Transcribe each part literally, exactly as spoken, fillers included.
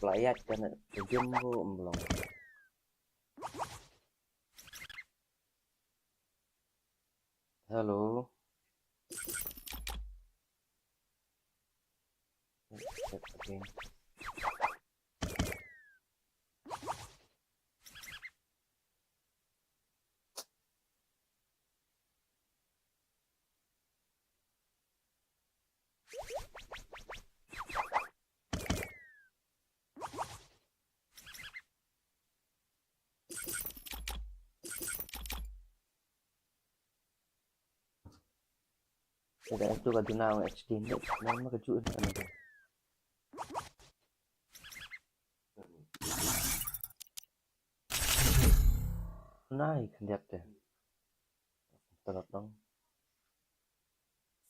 Playat ka na jumbo emblong. Hello. Okay. Ida itu ka duna ong H D ni, nama ka ju ni. Nai, khyndiat te. Tolot dong.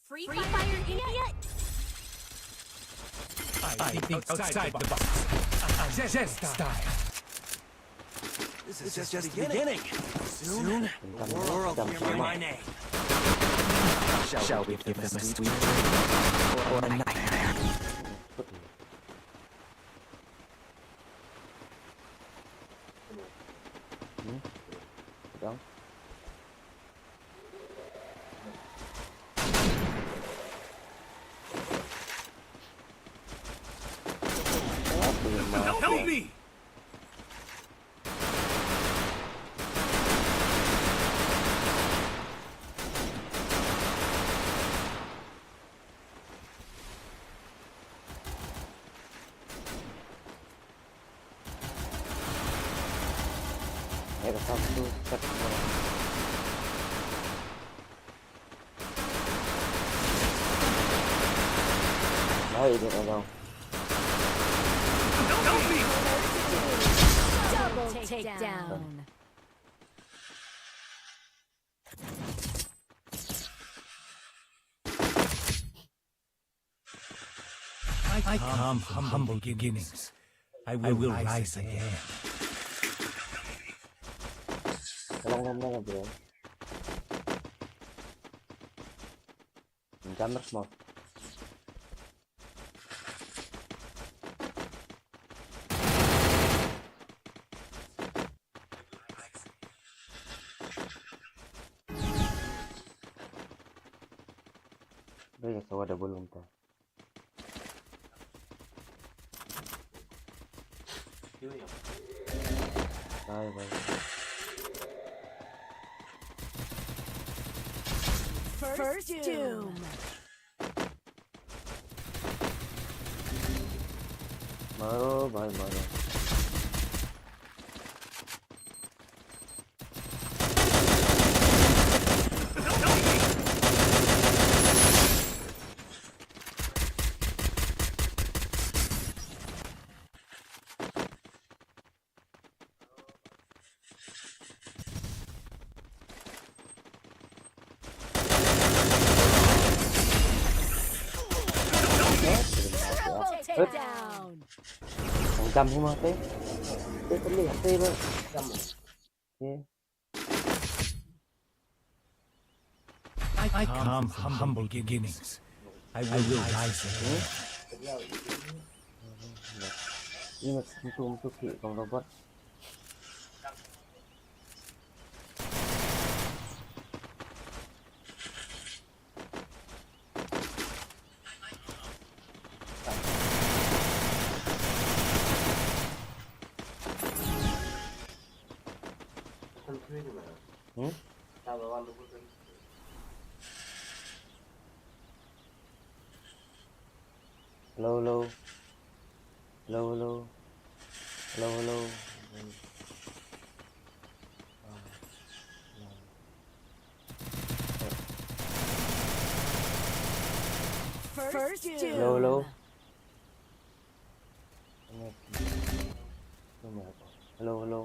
Free Fire idiot. I think outside the box. Jen style. This is just the beginning. Soon, the world will hear my name. Shall we give them a sweet dream or a nightmare? Hmm? Dong. Help me! Ai, dia tak tahu. Double takedown. I come from humble beginnings. I will rise again. Tolong ngomong, bro. Jam dah semua. Dah ya, sawa double unta. Bye, bye. First doom. Maro, bhai, maro. Double takedown. Ang dam hi mo, te. Te, te, te, te, te. Okay. I come from humble beginnings. I will rise again. Ini mesti untuk, untuk ki kong robot. Hmm? Hello, hello. Hello, hello. Hello, hello. First doom. Hello, hello. Hello, hello.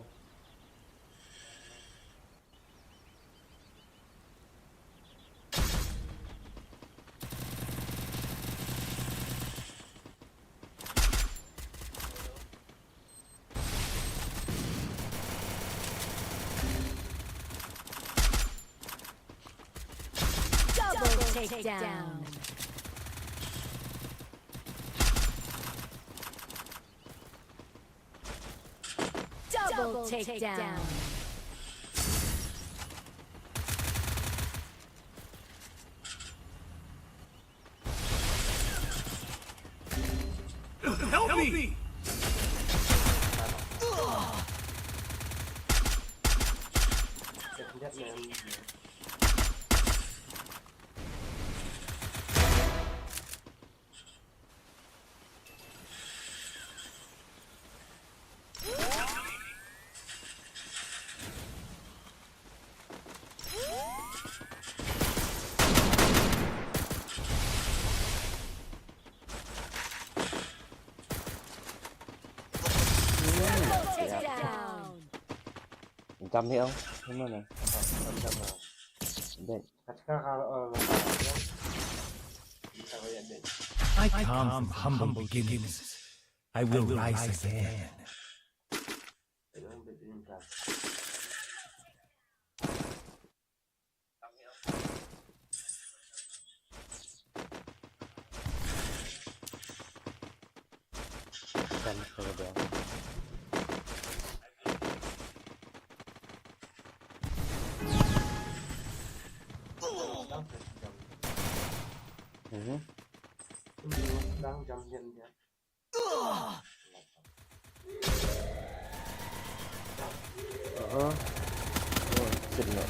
Double takedown. Double takedown. Help me! Jam hi ong. Hi mana? Jam, jam, jam. Dek. Kat ka, uh, I come from humble beginnings. I will rise again. Mhm. Aha. Oh, shit, no.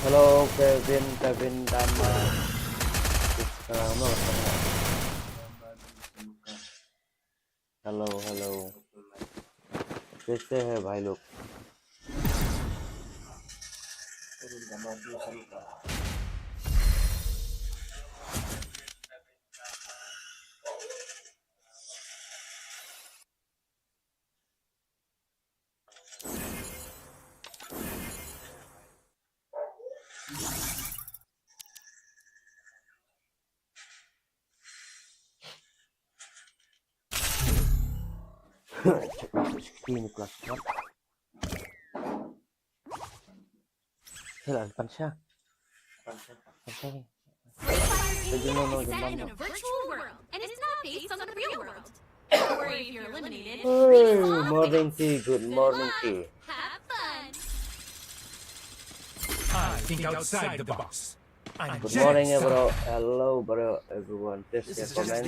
Hello, Kevin, Kevin Dama. Hello, hello. कैसे है भाई लोग? Check out the screen, plus one. Hello, Pansha. Pansha. Free Fire is set in a virtual world and is not based on the real world. Don't worry if you're eliminated. Hey, morning tea, good morning tea. Have fun. I think outside the box. Good morning, bro. Hello, bro, everyone. Please share, comment.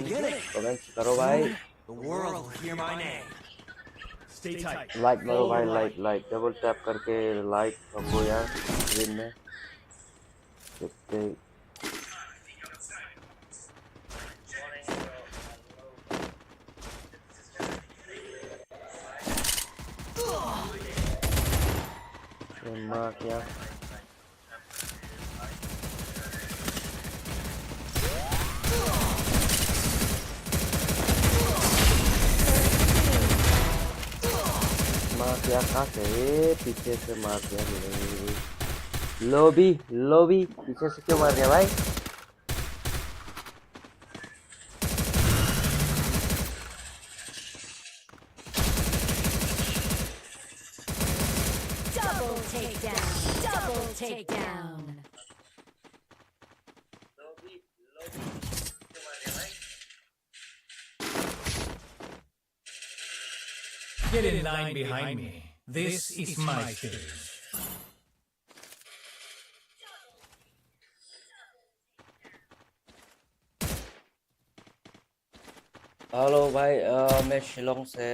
Comment karo, bhai. The world will hear my name. Stay tight. Like maro, bhai, like, like. Double tap karke like karo yaar, screen mein. Kitte ये मार क्या? मार क्या, कहाँ से? ए, पीछे से मार दिया। Lobby, lobby, पीछे से क्यों मार दिया भाई? Double takedown. Double takedown. Get in line behind me. This is my stage. Hello भाई, अ, मैं शिलोंग से,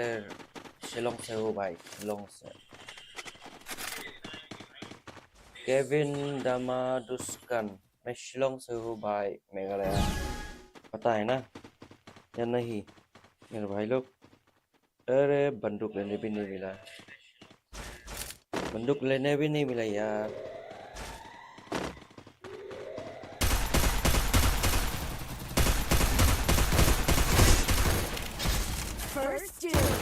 शिलोंग से हूँ भाई, शिलोंग से। केविन दामादुस्कान, मैं शिलोंग से हूँ भाई, मेघालय। पता है ना या नहीं मेरे भाई लोग? अरे बंदूक लेने भी नहीं मिला, बंदूक लेने भी नहीं मिला यार। First doom.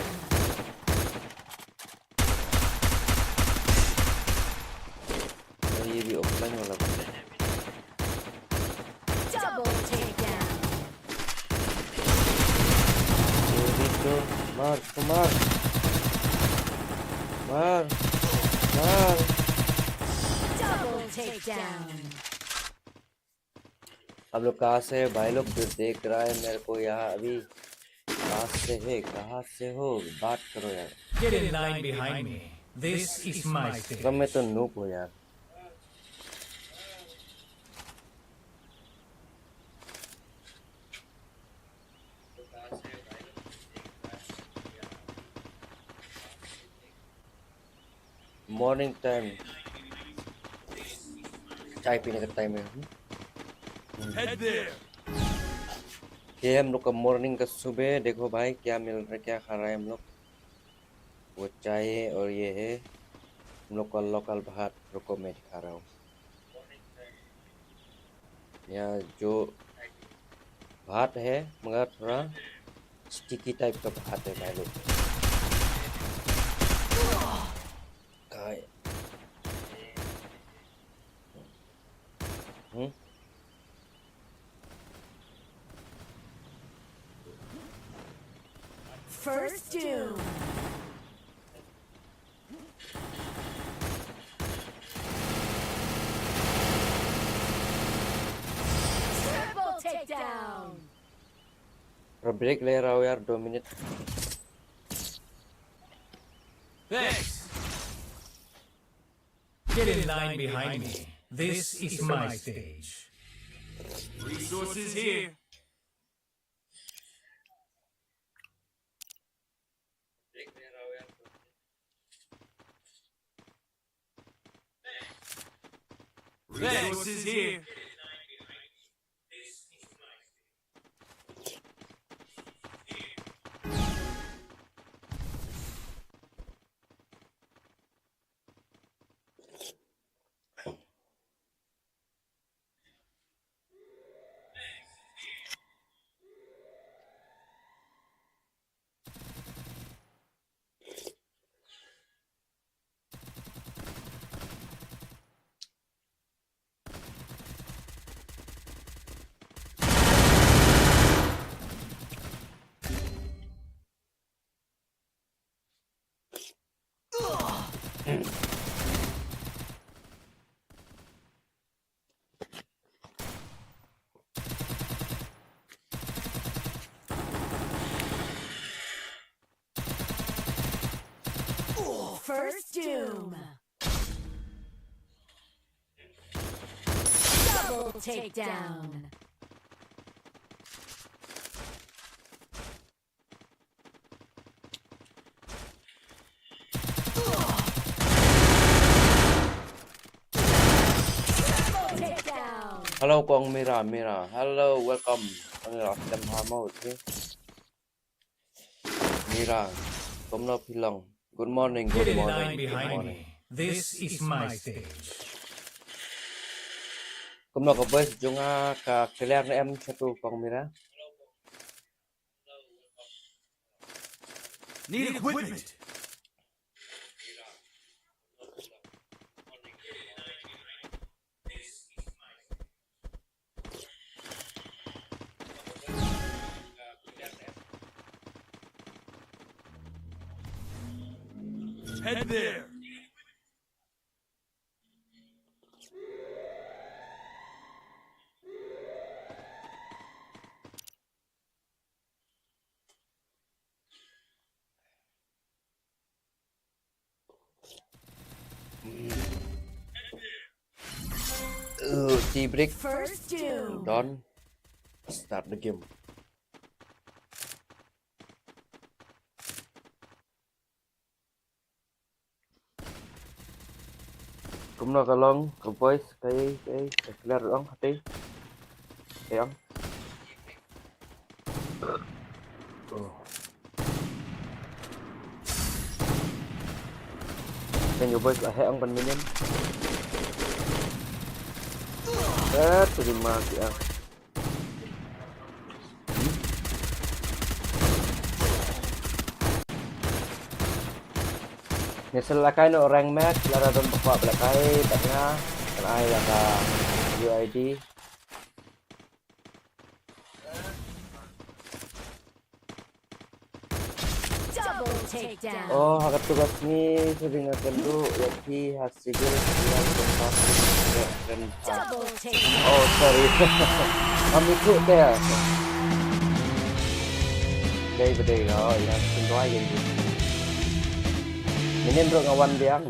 और ये भी ऑफलाइन वाला बंदा है। Double takedown. ये भी तो मार, तो मार। मार, मार। Double takedown. आप लोग कहाँ से है भाई लोग? जो देख रहा है मेरे को यहाँ अभी, कहाँ से है, कहाँ से हो, बात करो यार। Get in line behind me. This is my stage. मैं तो नूब हूँ यार। मॉर्निंग टाइम, चाय पीने का टाइम है। ये हम लोग का मॉर्निंग का सुबह। देखो भाई, क्या मिल रहा है, क्या खा रहा है हम लोग। वो चाय है और ये है हम लोग का लोकल भात। रुको, मैं दिखा रहा हूँ। यहाँ जो भात है, मगर थोड़ा स्टिकी टाइप का भात है भाई लोग। काय? हम्म? First doom. Triple takedown. थोड़ा ब्रेक ले रहा हूँ यार, दो मिनट। Thanks. Get in line behind me. This is my stage. Resources here. Resources here. First doom. Double takedown. Hello, Kong Mira, Mira. Hello, welcome. Kong Mira, Mira. Kumno phi long? Good morning, good morning, good morning. This is my stage. Kumno ka voice jong nga ka clear ne em shatu, Kong Mira? Need equipment. Head there. Uh, tea break. First doom. Done. Start the game. Kumno ka long ka voice, kai kai ka clear ong hati. Ong. Oh. Kan your voice lah ong ban minion. Eh, terima kasih. Ngi sa la kai noh rank match, lada don ba kwah ba la kai bad nga, kan ai ïa ka U I D. Double takedown. Oh, ha katu ka sngi sa dei nga kynduh ïa phi ha civil, ïa ka party. Double take. Oh, sorry. Ngam ithuh te. Dei ba dei ko, ïa sngewthuh ïa ngi. Mynnin ruh nga wan biang.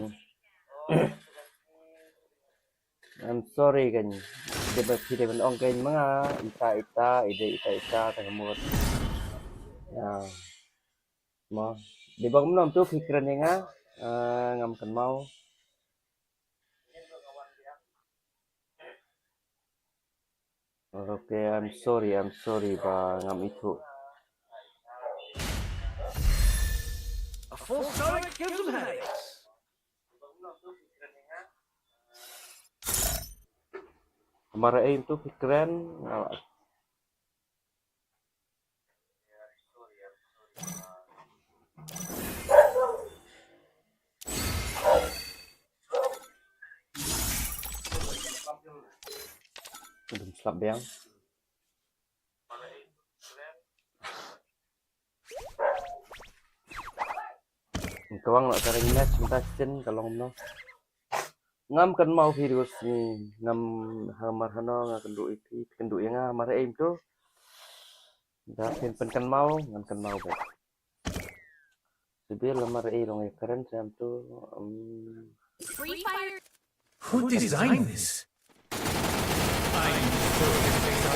I'm sorry kan. Dei ba phi dei ban ong kan ma nga ita ita, ida ita ita, tang mut. Ya. Mo. Dei ba kumno tu phi kren ïa nga. Ah, ngam kynmaw. Okay, I'm sorry, I'm sorry ba ngam ithuh. A full stomach gives them headaches. Mar ei tu phi kren. Dum slap biang. Kawang la ka ring match mynta sien ka long no. Ngam kynmaw phi, ngam, hamar hano nga kynduh ïa phi, kynduh ïa nga, mar ei tu. Da phin pynkynmaw, ngan kynmaw bad. Sibil lamar ei long ïa kren sam tu, um. Free Fire. Who designed this? I'm sure this is a.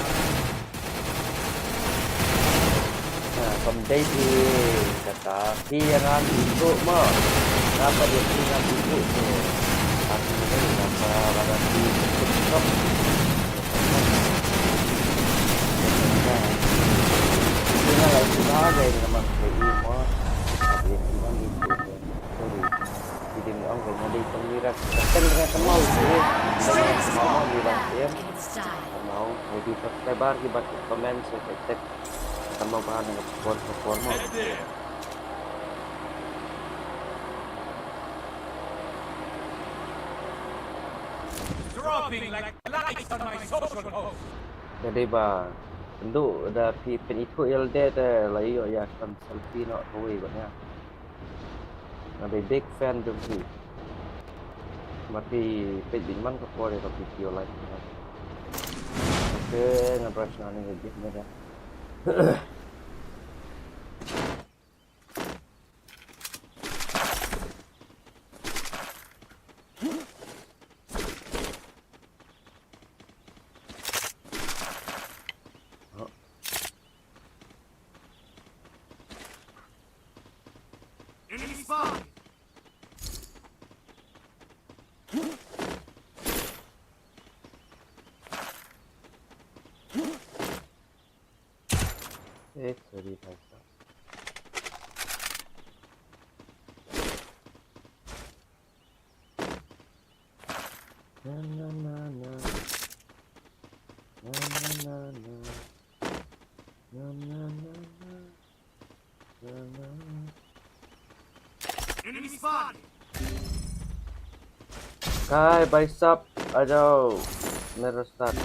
Nah, kam dei phi kata phi ïa ngan tu mo. Ngapa dei phi ngan tu tu. Aku ni ngapa barang phi tu. Sorry. Ki dei ban ong ba nga dei tang ni rat. Tang ni rat tang mau sih. Tang ni rat tang mau ni rat em. Tang mau. Maybe subscriber ki bat comment, share, like. Tang mau bahan nga support, support mo. Dropping like flies on my social post. Jadi ba, ndu da phi pynithuh ïa lade te la ïoh ïa kan selfie noh kawei ba nga. Nga dei big fan jong phi. Mar phi peit beit man ka por ïa ka video live. Te ngan rush na ne ka gift ne da. Enemy spotted. Eh, sorry, bhai sahab. Na, na, na, na. Na, na, na, na. Na, na, na, na. Na, na. Enemy spotted. Kai, bhai sahab, आ जाओ मेरे साथ।